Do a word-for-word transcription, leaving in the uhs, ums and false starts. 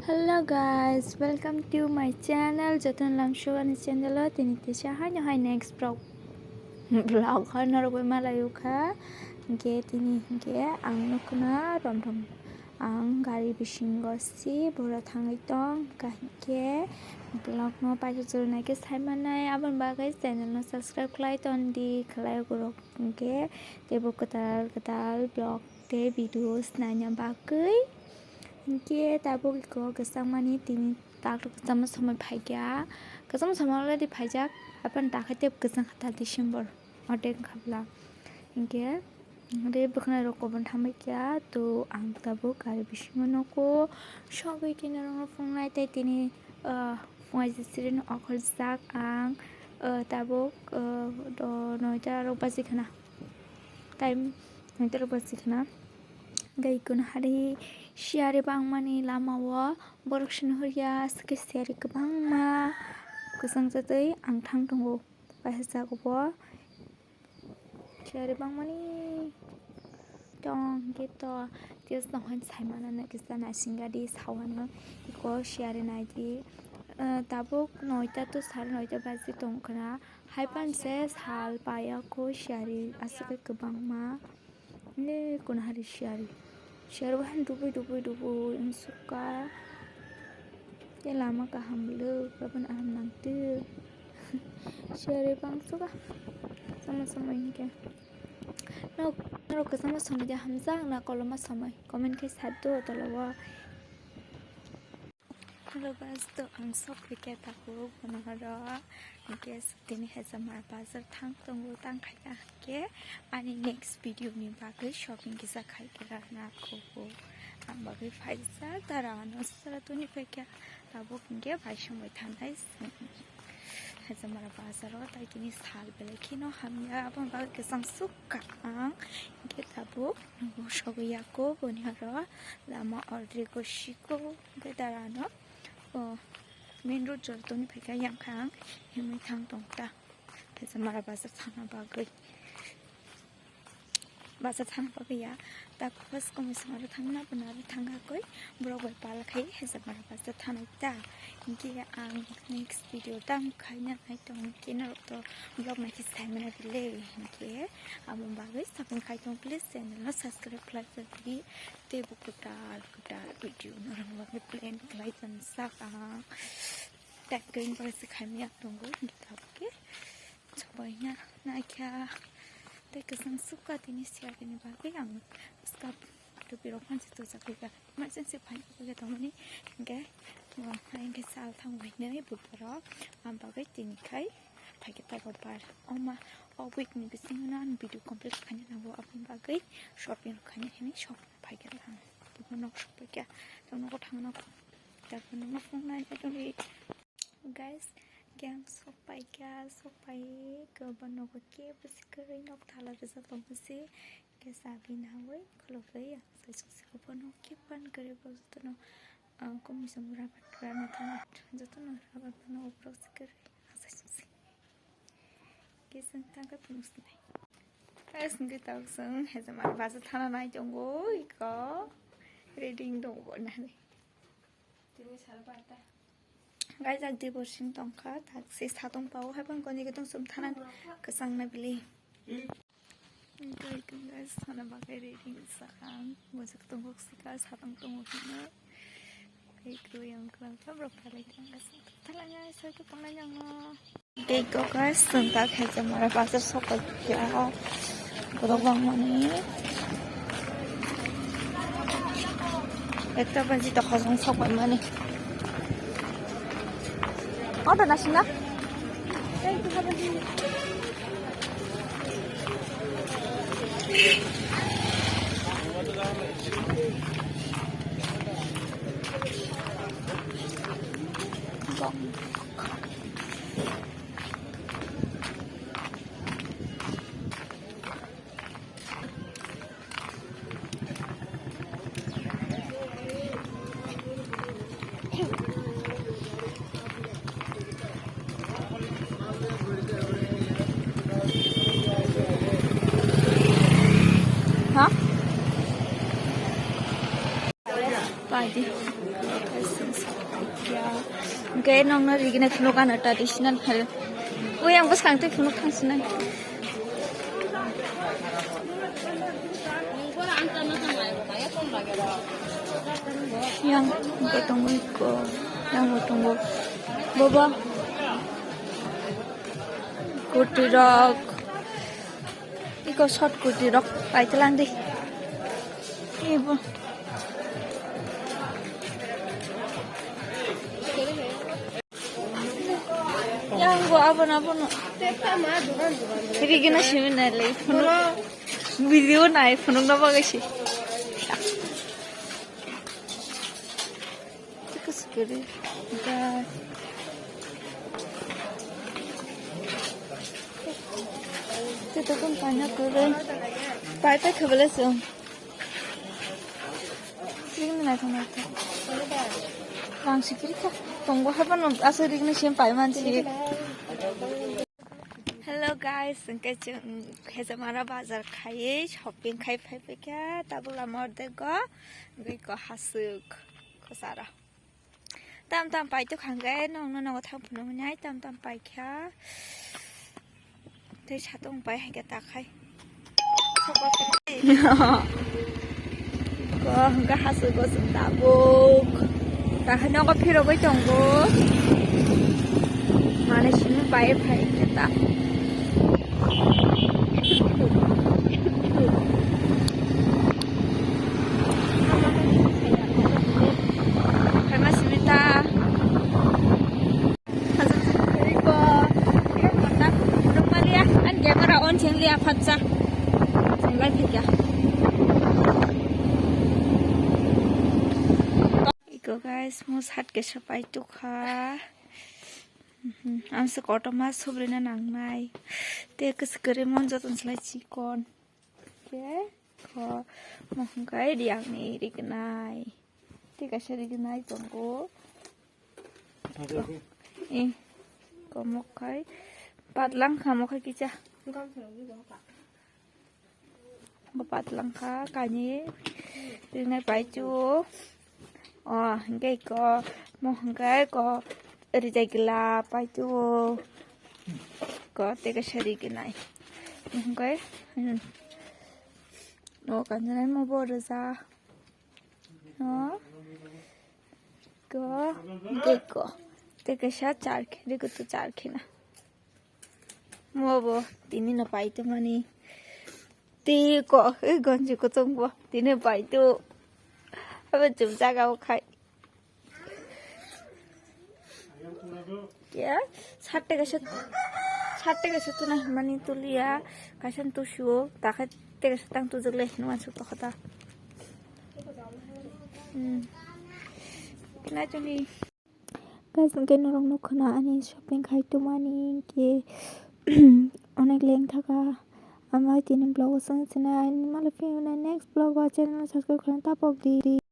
Hello guys, welcome to my channel. Jotono lamsogani channel o tini tisa haino hai next vlog. Vlog hoi norok bai malayo kha. Hingke tini hingke ang nukna rom rom. Ang gari bisingo si boro thangwi tong. Hingke vlog no paisa churunai khe sai manai. Aboni bagwi channel no subscribe khlai ton di khlai gurok. Hingke teibo kwtal kwtal vlog tei videos naina bagwi. Hingke tabuk iko kwchangmani tini takto kwchangma somoi phaikha. Kwchangma somoi already phaijak, haphano dakhaitei kwchang kha ta December, ordek wngkha bwla. Hingke tei bwkhwnai rok kobon thambaikha, to ang tabuk gari bisingo nugo, sogwi tini norokno phunuknai tei tini, ah, phungai jisiri no okholjak ang, ah, tabuk, ah, do noita rok baji khna, time noita rok baji khna. Hingke ikono hari siyari bangmani lama o borok sini horiya, aswk khe siyari kwbangma kwchang jatwi ang thang tongo, paisa jaga bo siyari bangmani tong hingke to tei tong hai sai mano kisa naising gadi sawano iko siyari naidi, eh, tabuk noita to sare noita baji tong khna, hai panse sal paya kho siyari aswk khe kwbangma. Le, kono hari siyari. Siyari bo han dubui, dubui, dubui, wng sukha. Tei lama kaham bwlwk, aboni aham nangtwk. Siyari bang sukha. Sama sama hingke. Nok, norok kwchangma somoi de hamjak na koloma somoi? Comment khai sa do tola o. Hello guys, to ang sok phikha tabuk bono oro. Hingke tini Hezamara bazar thang tongo, tang khaina hingke ani next video ni bagwi shopping kisa khai khe rana khubu ang bagwi phaisa dara ano sara tuni phaikha tabuk hingke bai songbai thangnai Hezamara bazar o tai tini sal belai kheno hamya aboni bagwi kwchang sukha ang hingke tabuk sogwi yako boni oro lama ordek o siko. Hingke dara ano, o, main road jora toni phaikha yang kha ang himwi thang tong ta. Hezamara bazar thangna bagwi. Bazar thangna bagwi ya. Ta first komisong aro thangna, bono aro thangkha koi. Borok bai pal khai Hezamara bazar thanai ta. Hingke ang next video tang khaina nai tong khe norok to vlog nai khe sai mano bile. Hingke abo bagwi shopping khai tong please channel no subscribe khlai tong di. Tei bo kwtal kwtal video norok bagwi plan khlai tong sak ang. Tei khe bagwi se khaimya tongo hingke tabuk khe sobaina naikha. Tei kwchang sukha tini siyar tini bagwi ang scarf tupi rok phan se tujakgwi kha. Emergency phaina bagwi tongmani hingke, hingke sal thang bai nai budharok ang bagwi tini khai phaikhe tei bar. Oma o week ni bisingo no ang video complete khaina nango aboni bagwi shopping rok khaina hinwi shopping phaikhe ang. Tei bo nok sokphaikha, tei nogo thangna. Tei bo nogo phunuknai tongdi. Guys, hingke ang sokphaikha, sokphai khe bo nogo kebo se kwrwi nok thala rijak tongma se. Hingke chabi nawi khulugwi ang sai sukse khe bo nogo kebo ban kwrwi bo jotono, ah, komisong rubber rana thangma jotono rubber phano borok se kwrwi ang sai sukse. Hingke chwng tangkhe phunuk sinai. Guys, hingke tabuk chwng Hezamara bazar thana nai tongo, iko ready wng tongo bo nani. Guys, ang dibor sing tongkha, tak se satong pao hai bang koni ke tong sum thanan kwchang na bili. Guys, sana bagwi ready sa ang, mojak tongo sika satong tongo hino. Tei kwrwi ang kwrang kha borok phalai tong kha, thalanga sai khe tongnai nango. Tei kok guys, chwng tak Hezamara bazar sokphaikha borok bangmani. Ekta baji ta hojong sokphaimani. Order nasina? Ha? Paidi. Hwnkhe nokno rigina phunuk ano traditional hai. Ui ang bwskang tei phunuk thangsinai. Yang hwnkhe tongo iko. Yang bo tongo. Bobo. Kurti rok. Iko short kurti rok paitlang di. Ibo. Yang bo abono abono. Rigina simi nai le. Video nai phunuk no bagwi si. Teka sekali. Guys. Teka pun banyak kali. Pai pai kebele sih. Sini naik naik. Langsung kiri kah? Tunggu apa no? Asal rigna sih pai mansi. Hello guys, hwnkhe chwng Khejamara bazar khaiwi shopping khai phai paikha tabuk lama ordek go, wngwi ko hasuk khosaro. Tam tam pai tok hwnkhe nokno nogo thang phunuknai tam tam paikha. Tei satong pai hai khe takhai. Ko hwnkhe hasu gosong tabuk. Takhai nogo phirogwi tongo. Mane simi pai phai khe ta. Phaima simi ta. Hajar sukri ko. Rukmaliya, an camera on cheng liya phatsa. Cheng lai thikya. Iko guys, mo sat ke sapai tukha. Mhm, ang se kotorma subrina nangnai. Te kwchwkari mon joton slai chikon. Ke ko mo hwnkhe riang ni rignai. Tei kaisa rignai tongo. Eh, komok khai patlang kha mo khai kisa. Bo patlang kha kani rignai pai chu. O hwnkhe ko mo hwnkhe ko rijai gla pai chu. Ko tei kaisa rignai. Hwnkhe, hmm. O kanjani mo bo rwja. No. Ko, geko. Tei kaisa charkhe, rikutu charkhe na. Mo bo tini no pai to mani. Tei ko, e gonji kutung bo tini pai to. Abo chum jaga o khai. Ya, sat tega se, sat tega se tuna mani tulia, kaisa tusu, takai tega se tang tujuk le, nuan su tokota. Hmm. Kena tuni. Guys, hwnkhe norok nukho na ani shopping khai tumani hwnkhe onek leng thaka. Amai tini vlog o swng sinai, mala phiyuna next vlog o channel subscribe khlai tapok di.